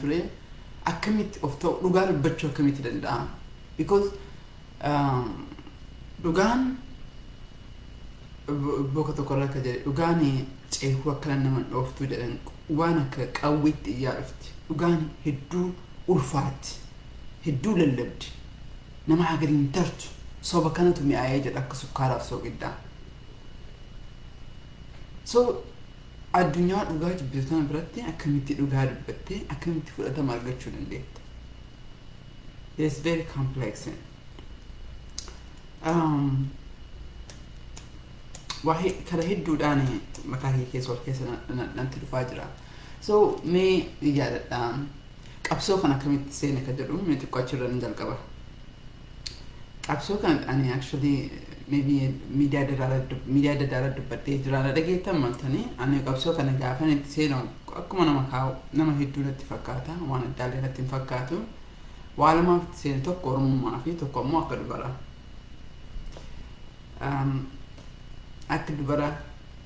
ture. Akkamitti of ta'u, dhugaa dubbachuu akkamitti danda'a? Because dhugaan boka tokko irra akka jedhe, dhugaan ceekuu akkana nama dhooftuu jedhan, waan akka qawweetti iyyaa dhufti. Dhugaan hedduu ulfaatti, hedduu lallabdi, nama gadi hin tartu. Soba kanatu mi'aayee jedha akka sukkaaraaf soogiddaa. So addunyaa dhugaa jibbitu tana biratti akkamitti dhugaa dubbattee akkamitti fudhatama argachuu dandeetta? It's very complex. Waa kara hedduudhaan mataa kee keessa wal keessa natti dhufaa jira. So mee yaadadha, qabsoo kana akkamitti seene ka jedhu mee xiqqoo achirra ni jalqaba. Qabsoo kana ani actually maybe miidiyaa dadaara dubbadhee jiraana dhageettan maltanii. Ani qabsoo kana gaafan itti seenu akkuma nama kaa'u nama hedduu natti fakkaata, waan addaallee natti hin fakkaatu. Waa lamaaf itti seene: tokko Oromummaa fi tokko ammoo akka dubara. Akka dubara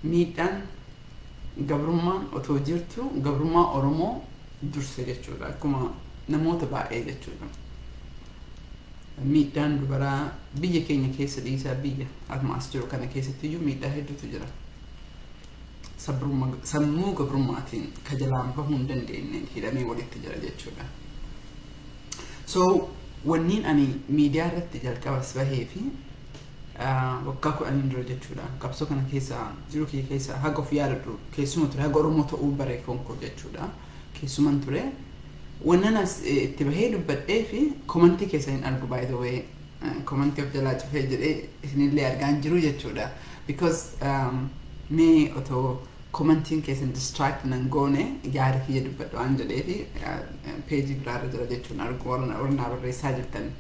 miidhaan gabrummaan otoo jirtu gabrummaa Oromoo durse jechuudha, akkuma namoota baay'ee jechuudha. Miidhaan dubaraa biyya keenya keessa dhiisaa, biyya akkuma as jiru kana keessatti iyyuu miidhaa hedduutu jira. Sammuu gabrummaatiin ka jalaan bahuu hin dandeenye hidhamee walitti jira jechuudha. So wanniin ani miidiyaa irratti jalqabas bahee fi waggaa 10n dura jechuudha. Qabsoo kana keessa jiru kiyya keessa haga of yaadadhu keessuma ture, haga Oromoo ta'uu bare konkoo jechuudha. Keessuman ture. Wannan as itti bahee dubbadhee fi comment keessa hin argu, by the way. Comment of jalaa cufee jedhee isinillee argaa hin jiru jechuudha. Because mee otoo commentiin keessan distract nan goone yaada kiyya dubbadhu waan jedhee fi peejii biraarra jira jechuun argu warra naa barreessaa jirtan.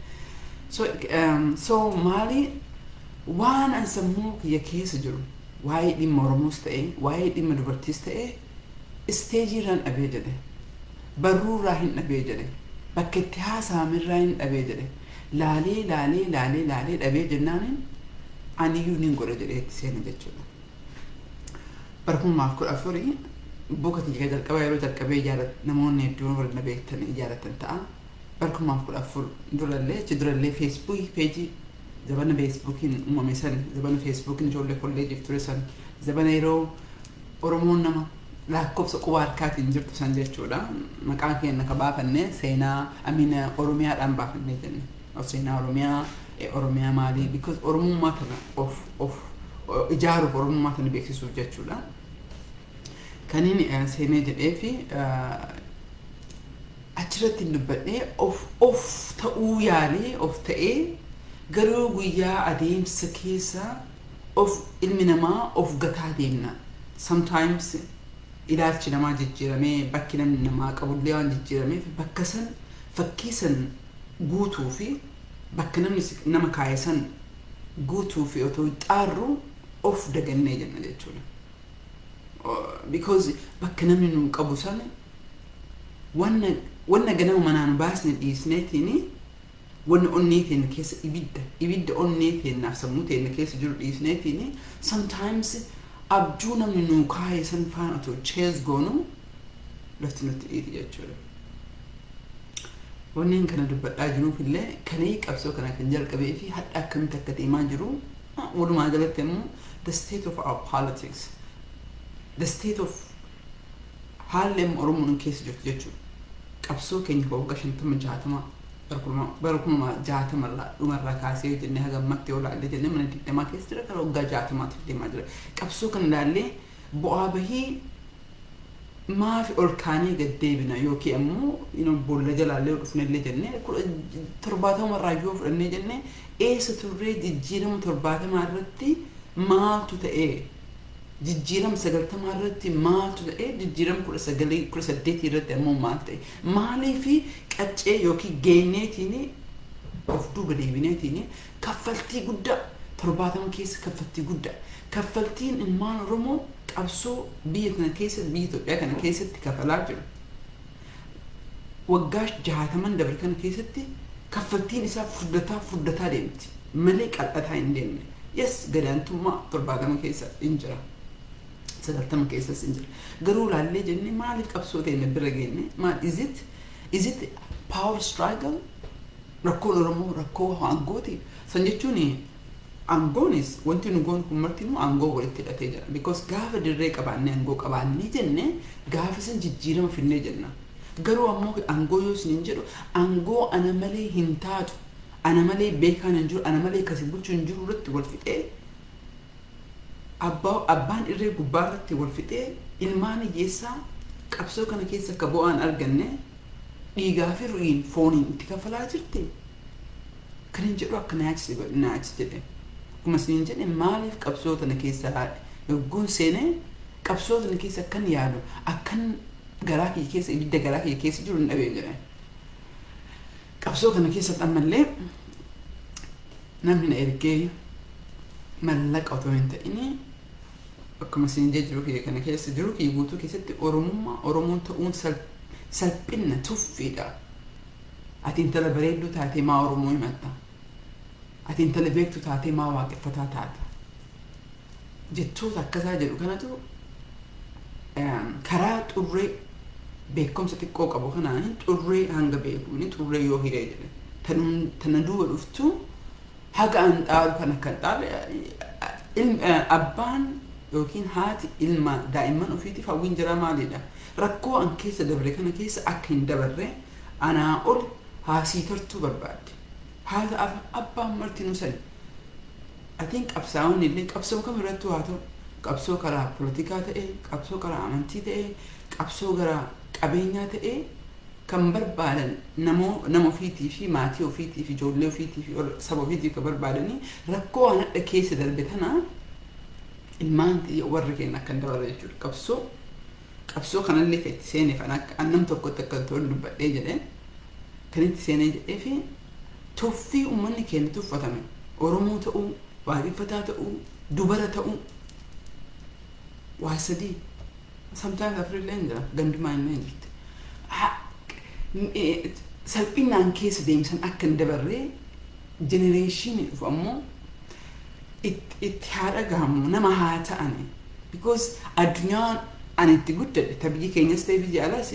So maali, waan an sammuu kiyya keessa jiru waa'ee dhimma Oromoos ta'e, waa'ee dhimma dubartiis ta'e, stage irraan dhabee jedhe, barruurraa hin dhabee jedhe, bakka itti haasa'amirraa hin dhabee jedhe, laalee laalee laalee laalee dhabee jennaaniin aniyyuu nin godha jedhee itti seena jechuudha. Bara 2014 boka kiyya jalqaba yeroo jalqabee namoonni hedduun warra na beektan ijaarratan ta'a. Bara 2014 durallee, achi durallee, Feesbuukii peejii zabana Feesbuukiin uumame san, zabana Feesbuukiin ijoollee kolleejiif ture san, zabana yeroo Oromoon nama lakkoofsa quba harkaatiin jirtu san jechuudha. Maqaan keenya ka baafanne seenaa amina Oromiyaadhaan baafannee jenne. Seenaa Oromiyaa, Oromiyaa maalii, because Oromummaa tana of ijaaruuf, Oromummaa tana beeksisuuf jechuudha. Kaniin seenee jedhee fi achirratti hin dubbadhee of ta'uu yaalee of ta'ee, garuu guyyaa adeemsa keessa of ilmi namaa of gataa deemna. Sometimes ilaalchi namaa jijjiiramee, bakki namni namaa qabullee waan jijjiirameef, bakka san fakkii san guutuu fi bakka namni nama kaa'e san guutuu fi otoo xaarru of dagannee jenna jechuudha. Because bakka namni nu qabu sana wanna ganama manaan baasne dhiisneetiin, wanna onnee keenya keessa ibidda onnee keenyaaf sammuu keenya keessa jiru dhiisneetiin, sometimes abjuu namni nuu kaa'e san faana otoo chase goonu lafti nutti dhiiti jechuudha. Wanneen kana dubbadhaa jiruuf illee kanee qabsoo kana kan jalqabee fi hadha akkamitti akka deemaa jiru, walumaa galatti immoo the state of our politics, the state of haalli amma Oromoon keessa jirtu jechuudha. Qabsoo keenya waggaa 50 60, bara kuma 60 dhumarraa kaasee jennee haga ammatti yoo ilaalle jennee, mana 20 keessa jira, kara waggaa 60tti deemaa jira. Qabsoo kana ilaallee bu'aa bahii maafi ol kaanee gad deebina yookiin ammoo boolla jalaallee dhufnellee jennee, 70rraa yoo fudhannee jennee, eessa turree, jijjiirama 70 irratti maaltu ta'ee, jijjiirama 90 irratti maaltu ta'ee, jijjiirama 1918 irratti ammoo maal ta'e, maaliifi qaccee yookiin geenneetiin of duuba deebineetiin kaffaltii guddaa 70 keessa, kaffaltii guddaa kaffaltiin ilmaan Oromoo qabsoo biyya kana keessatti, biyya Itoophiyaa kana keessatti kafalaa jiru. Waggaa 60n dabre kana keessatti kaffaltiin isaa furdataa furdataa deemti malee qal'ataa hin deemne. Yes, gadaantummaa 70 keessa hin jira. 90 keessas hin jira. Garuu laallee jennee maaliif qabsoo ta'e bira geenye, maal is it Is it power struggle? Rakkoon Oromoo rakkoo aangooti. San jechuun aangoonis wanti nu goonu kun martinuu aangoo walitti hidhatee jira. Because gaafa dirree qabaannee, aangoo qabaannee jenne, gaafa san jijjiirama finnee jenna. Garuu ammoo aangoo yoo isin jedhu, aangoo ana malee hin taatu, ana malee beekaan hin jiru, ana malee kasi bulchu hin jiru irratti wal fixee, abbaan irree gubbaa irratti wal fixee, ilmaan hiyyeessaa qabsoo kana keessa akka bu'aan arganne dhiigaa fi ru'iin fooniin itti kaffalaa jirti. Kan hin jedhu akka naachise naachise jedhe. Akkuma isiniin jedhe, maaliif qabsoo tana keessa yogguun seenee qabsoo tana keessa akkan yaadu, akkan garaa kiyya keessa, ibidda garaa kiyya keessa jiru hin dhabeen jedhe. Qabsoo kana keessatti ammallee namni na ergee mallaqa otoo hin ta'in, akkuma isin jedhe, jiru kiyya kana keessa, jiru kiyya guutuu keessatti Oromummaa, Oromoon ta'uun salphina, tuffiidha. Ati intala bareedduu taatee maa Oromoo himatta? Ati intala beektu taatee maa waaqeffataa taata? Jettoota akkasaa jedhu kanatu karaa xurree beekumsa xiqqoo qabu kanaan, xurree hanga beekuuni xurree yoo hiree jedhe, tana duuba dhuftu haga an dhaalu kan akka dhaabe, abbaan yookiin haati ilma daa'imman ofiitiif hawwiin jiraa maalidha? Rakkoo an keessa dabre kana keessa akka hin dabarre anaa ol haasii tartuu barbaadde. Haata abbaan martinuu sani. Atiin qabsaa'onni illee qabsoo kam irrattuu haa ta'u, qabsoo karaa polotikaa ta'e, qabsoo karaa amantii ta'e, qabsoo gara qabeenyaa ta'e, kan barbaadan nama ofiitii fi maatii ofiitii fi ijoollee ofiitii fi saba ofiitiif kan barbaadanii, rakkoo waan hadha keessa darbe tana ilmaan warri keenya akka hin dabarre jechuudha. Qabsoo kanallee kan itti seeneef an akka nam tokkotti akka tolu dubbadhee jedhee kan itti seenee jedhee fi tuffii uummanni keenya tuffatame, Oromoo ta'uu, waaqeffataa ta'uu, dubara ta'uu, waa sadii, sometimes afurillee hin jira, gandumaa illee hin jirti. Salphinaan keessa deemsan akka hin dabarree, generation dhufu ammoo itti haa dhagahamu, nama haa ta'ani. Because addunyaan ani itti guddadhe, ta biyyi keenyas ta'e biyya alaas,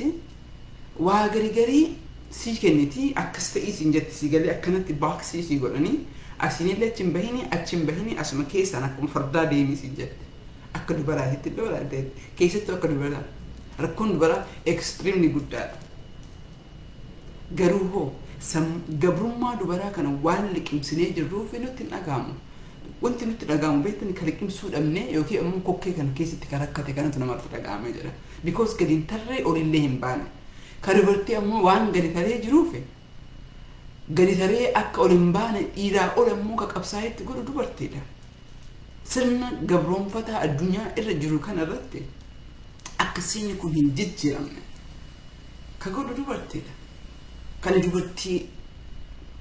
waa garii garii sii kenniti, akkas ta'ii siin jetti, sii galee akkanatti box sii godhanii, asiinillee achi hin bahini, achi hin bahini, asuma keessaan akkuma fardaa deemii siin jetti. Akka dubaraatitti illee walaal keessattuu akka dubaraa rakkoon dubaraa extremely guddaadha. Garuu hoo gabrummaa dubaraa kana waan liqimsinee jirruuf nutti hin dhagahamu. Wanti nutti dhagahamu beektani, kan liqimsuu dhabnee yookiin ammoo kokkee kana keessatti kan rakkate kanatu namatti dhagahame jedha. Because gadi hin tarree, olillee hin baane. Kan dubartii ammoo waan gadi taree jiruuf, gadi taree akka ol hin baane, dhiiraa ol ammoo ka qabsaa'etti godhu dubartiidha. Sirna gabroonfataa addunyaa irra jiru kana irratti akka sirni kun hin jijjiiramne ka godhu dubartiidha. Kana dubartii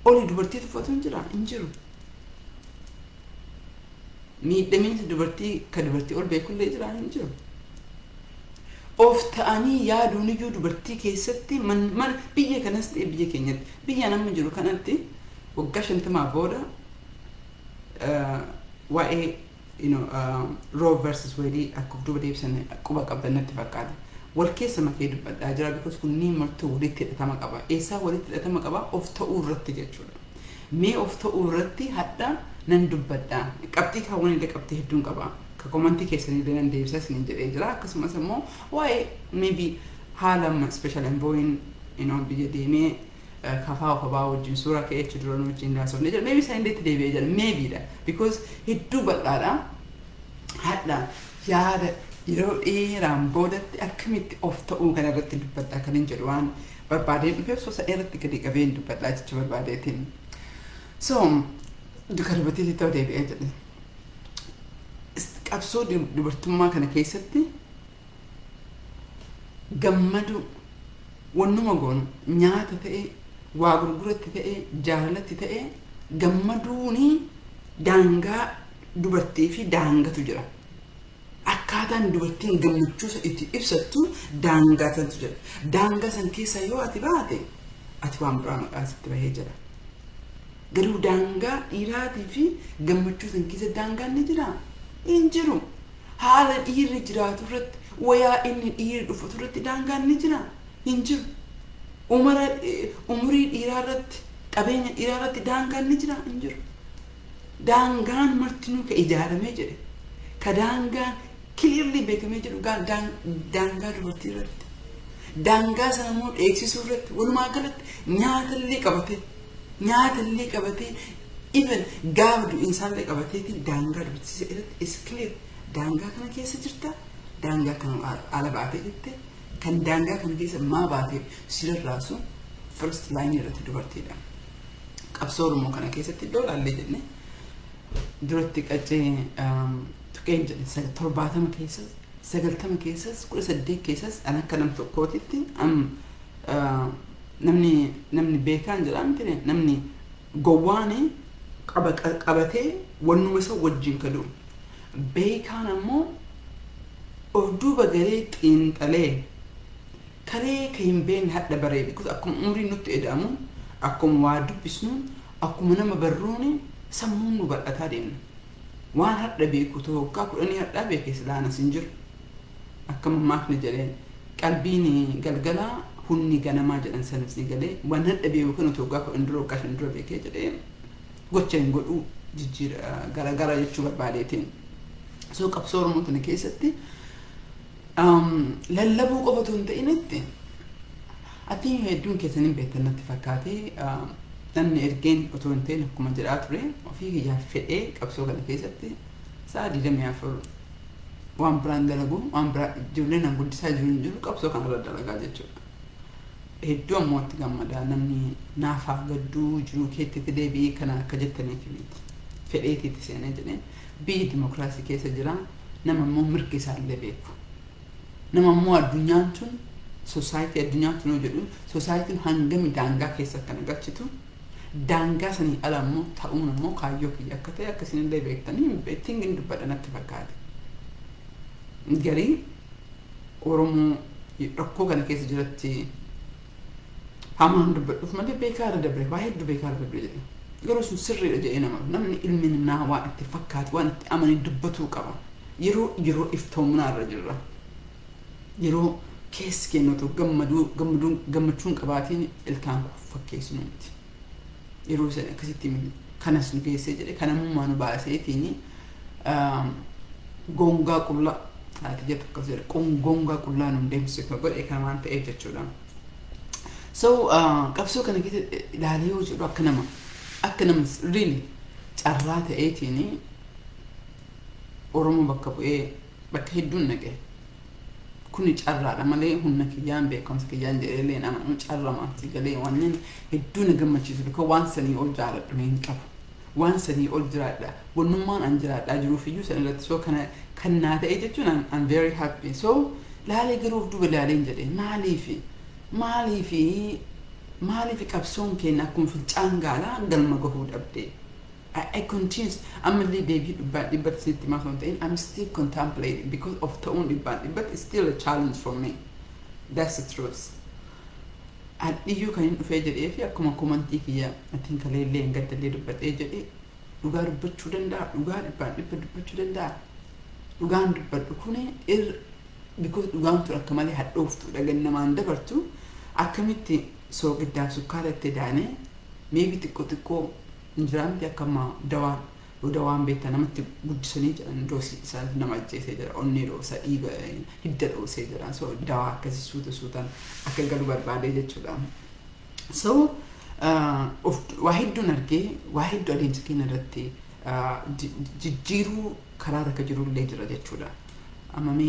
oli dubartii tuffatu hin jira, hin jiru. Miidhamiinsa dubartii ka dubartii ol beekullee jira, hin jiru. Of ta'anii yaaduun iyyuu dubartii keessatti man biyya kanas ta'e biyya keenyatti, biyya nama jiru kanatti, waggaa 50 booda waa'ee Roe versus Wade akka of duuba deebisan quba qabdan natti fakkaata. Wal keessa makee dubbadhaa jira because kunniin martuu walitti hidhatama qaba. Eessaa walitti hidhatama qaba? Of ta'uu irratti jechuudha. Mee of ta'uu irratti hadha nan dubbadha. Qabxii kaawwan illee qabxii hedduun qaba. Ka comment keessanii illee nan deebisa isiniin jedhee jira. Akkasumas immoo waa'ee maybe haala amma special envoyin biyya deemee kafaa of abaa wajjin suuraa ka'ee achi dura nu wajjin haasofnee jira. Maybe isaan illee itti deebi'ee jira. Maybe dha. Because hedduu bal'aadha. Hadha yaada yeroo dheeraan boodatti akkamitti of ta'uu kana irratti dubbadha kan hin jedhu waan barbaadeen dhufeef, sosa irratti gadi qabeen dubbadhaa jechuu barbaadeetiin. So, duka dubartiitti ta'uu deebi'ee jedhe. Qabsoo dubartummaa kana keessatti gammadu, wannuma goonu, nyaata ta'e, waa gurguratti ta'e, jaalalatti ta'e, gammaduuni daangaa dubartii fi daangatu jira. Akkaataan dubartiin gammachuu itti ibsattu daangaa santu jira. Daangaa san keessa yoo ati baate, ati waan biraa maqaan sitti bahee jira. Garuu daangaa dhiiraatii fi gammachuu san keessa daangaan ni jira? Hin jiru. Haala dhiirri jiraatu irratti, wayaa inni dhiirri uffatu irratti daangaan ni jira? Hin jiru. Umara umurii dhiiraa irratti, qabeenya dhiiraa irratti daangaan ni jira? Hin jiru. Daangaan martinuu ka ijaaramee jedhe, ka daangaan clearly beekamee jedhu daangaa dubartii irratti. Daangaa sana immoo dheeksisuu irratti, walumaa galatti nyaatallee qabatee, even gaafa du'iinsaallee qabateeti, daangaa dubartii irratti is clear. Daangaa kana keessa jirta, daangaa kana ala baatee jette, kan daangaa kana keessa maa baatee sirarraasu first line irratti dubartiidha. Qabsoo Oromoo kana keessatti iddoo laallee jenne duratti qaccee tuqeen jedhe, 70 keessas, 90 keessas, 18 keessas an akka nam tokkootitti namni beekaan jedhaa miti, namni gowwaani qabatee wannuma isa wajjin ka du'u. Beekaan ammoo of duuba galee xiinxalee kalee ka hin beekne hadha baree, because akkuma umriin nutti eda'amu, akkuma waa dubbisnu, akkuma nama barruuni sammuun nu bal'ataa deemna. Waan hadha beeku ta'u waggaa 10 hadhaa beeke silaanas hin jiru. Akka mammaakni jedhee, qalbiin galgalaa hunni ganamaa jedhan sanas ni galee, waan hadha beeku kan waggaa 10 dura, waggaa 5 dura beekee jedhee gocha hin godhuu jijjiira garagara jechuu barbaadeetiin. So qabsoo Oromoo tana keessatti lallabuu qofa otoo hin ta'initti, ati hedduun keessan hin beektan natti fakkaate, namni ergeen otoo hin ta'in, akkuma jedhaa ture, ofii kiyyaaf fedhee qabsoo kana keessatti sa'a 24 waan biraan dalagu, waan biraa ijoolleen an guddisaa jiru hin jiru, qabsoo kanarra dalagaa jechuudha. Hedduu ammoo itti gammadaa. Namni naafaa gadduu jiruu keetti deebi'ee kana akka jettaniif miti. Fedheetiitti seenee jedhee biyyi dimokiraasii keessa jira, nama immoo mirga isaallee beeku. Nama immoo addunyaan tun, society addunyaan tun yoo jedhu, societyn hangami daangaa keessa akkana galchitu, daangaa sanii ala immoo ta'uun immoo kaayyoo kiyya akka ta'e akkasinillee beektanii ittiin hin dubbadha natti fakkaate. Garii Oromoo rakkoo kana keessa jiratti hamaan dubbadhuuf malee beekaa irra dabre, waa hedduu beekaa irra dabre jedhe. Garuu sun sirriidha jedhee nama namni ilmi namaa waan itti fakkaatu, waan itti amanii dubbatuu qaba. Yeroo iftoominaa irra jirra. Yeroo keessi kennutu gammaduu gammaduu gammachuun qabaatiin ilkaan fakkeessinu miti. Yeroo sana akkasitti kanas nu geessee jedhe, kanamummaa nu baaseetiin gongaa qullaa haati jettu akkas jedhe, gongaa qullaa nu deemsisu kan godhe kan waan ta'eef jechuudha. So qabsoo kana keessa ilaalee yoo jedhu, akka nama really carraa ta'eetiin Oromoo bakka bu'ee bakka hedduun naqe. Kuni carraadha malee humna kiyyaan, beekumsa kiyyaan jedhee illee nama carramaan si galee wanneen hedduu na gammachiisu, because waan sanii ol jaaladhu hin qabu. Waan sanii ol jiraadha. Wannummaan an jiraadhaa jiruuf iyyuu san irratti, so kana kan naa ta'e jechuun I'm very happy. So laalee garuu of duuba laaleen jedhee, maaliifi qabsoon keenya akkuma fincaan gaalaa galma gahuu dhabde? I continue ammallee deebii 100% sitti himaa osoo hin ta'in, I'm still contemplating, because of ta'uun 100% is still a challenge for me. That's the truth. Hadhiyyuu kan hin dhufee jedhee fi akkuma commentii kiyya atiin kaleellee hin gaddallee dubbadhee jedhee, dhugaa dubbachuu danda'a, dhugaa 100% dubbachuu danda'a. Dhugaan dubbadhu kuni because dhugaan tun akka malee hadhooftuudha, gannamaan dabartu, akkamitti soogiddaaf sukkaara itti daanee maybe xiqqoo xiqqoo injiraamti, akka amma dawaan yoo dawaan beektaa namatti guddisanii jedhan, doosii isaa nama ajjeesee jira, onnee dhoosa, dhiiga hidda dhoosee jira. So dawaa akkasii suuta suutaan akka galu barbaadee jechuudha. So waa hedduun argee, waa hedduu adeemsa keenya irratti jijjiiruu karaa irra jirullee jira jechuudha. Amma mee